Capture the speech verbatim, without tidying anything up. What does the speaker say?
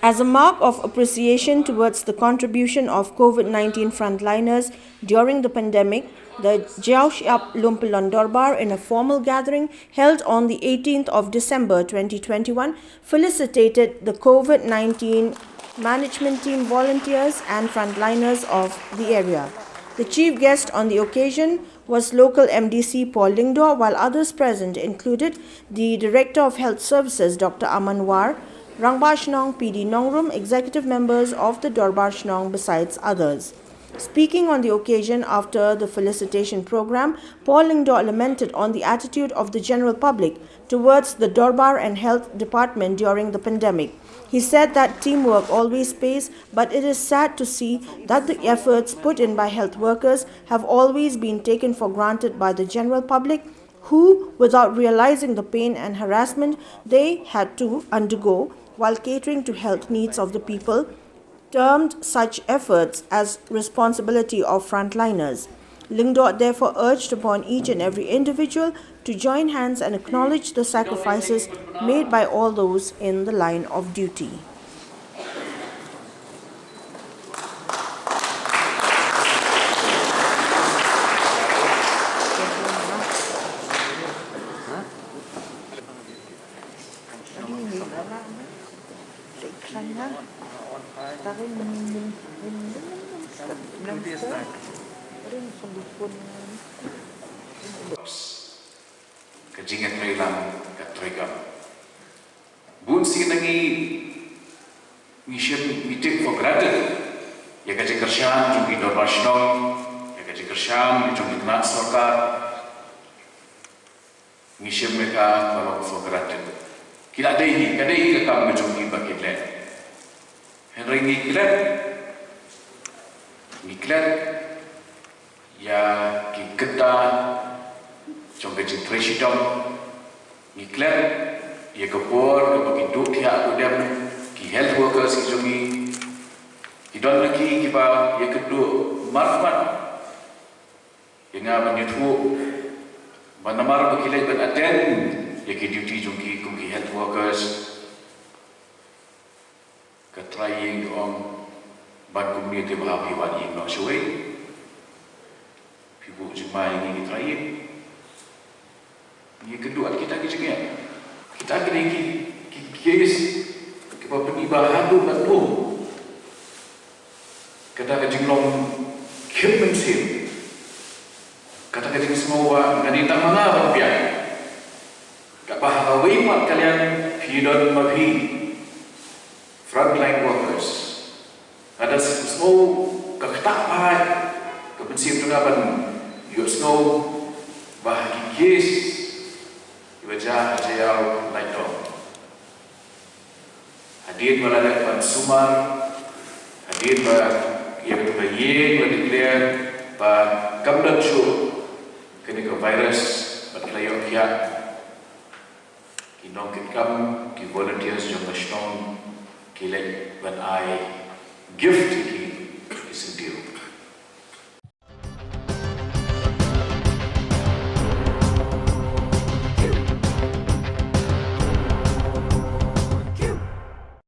As a mark of appreciation towards the contribution of COVID nineteen frontliners during the pandemic, the Jaiaw Shyiap Lumpylon Dorbar, in a formal gathering held on the eighteenth of December twenty twenty-one, felicitated the COVID nineteen management team, volunteers, and frontliners of the area. The chief guest on the occasion was local M D C Paul Lyngdoh, while others present included the Director of Health Services, Doctor Aman War, Rangbah Shnong P D Nongrum, executive members of the Dorbar Shnong, besides others. Speaking on the occasion after the felicitation program, Paul Lyngdoh lamented on the attitude of the general public towards the Dorbar and Health Department during the pandemic. He said that teamwork always pays, but it is sad to see that the efforts put in by health workers have always been taken for granted by the general public, who, without realizing the pain and harassment they had to undergo while catering to health needs of the people, termed such efforts as responsibility of frontliners. Lyngdoh therefore urged upon each and every individual to join hands and acknowledge the sacrifices made by all those in the line of duty. Ka jingïatreilang ka treikam. Bun sien na ngi, ngi shem, ngi take for granted ïa ka jingkyrshan jong ki dorbar shnong, ïa ka jingkyrshan jong ki tnat sorkar. Ngi shem ïa ka ba long for granted. Ki la dei hi, ka dei hi ka kam ka jong ki ba kin leh. Hynrei ngi klet, ngi klet ïa ki kynta jong ka jingtrei shitom. Ngi klet ïa ka por kaba ki duh thiah duh dem ki health workers ki jong ngi. Ki don na ki kiba ïakynduh markhmat ïa nga ban ïathuh ba namar ba ki leit ban attend ïa ki duty jong ki kum ki health workers, ka trai ïing ka ong, ban kumne te ba hap ïa wan ïing noh shawei. Phi buh jingma ïa ngi ki trai ïing. Ngi kynduh ïa kita ki jingeh. Kita ki dei ki, ki case kiba pyni ba haduh katno kata ka jinglong khim mynsiem, kata ka jingsngew ba nga dei tang ma nga ban biang. Kaba ha kawei pat ka liang phi don ma phi frontline workers. Nga da sngew ka ktah bha ka mynsiem jong nga ban ïohsngew ba ha ki case kiba jia ha Jaiaw Laitdom, hadien ba la dep ban sumar, hadien ba ïa katu ka ïing la declare ba kam don shuh kane ka virus bad ki la ïoh khiah, ki nongkitkam, ki volunteers jong ka shnong ki leit ban ai gift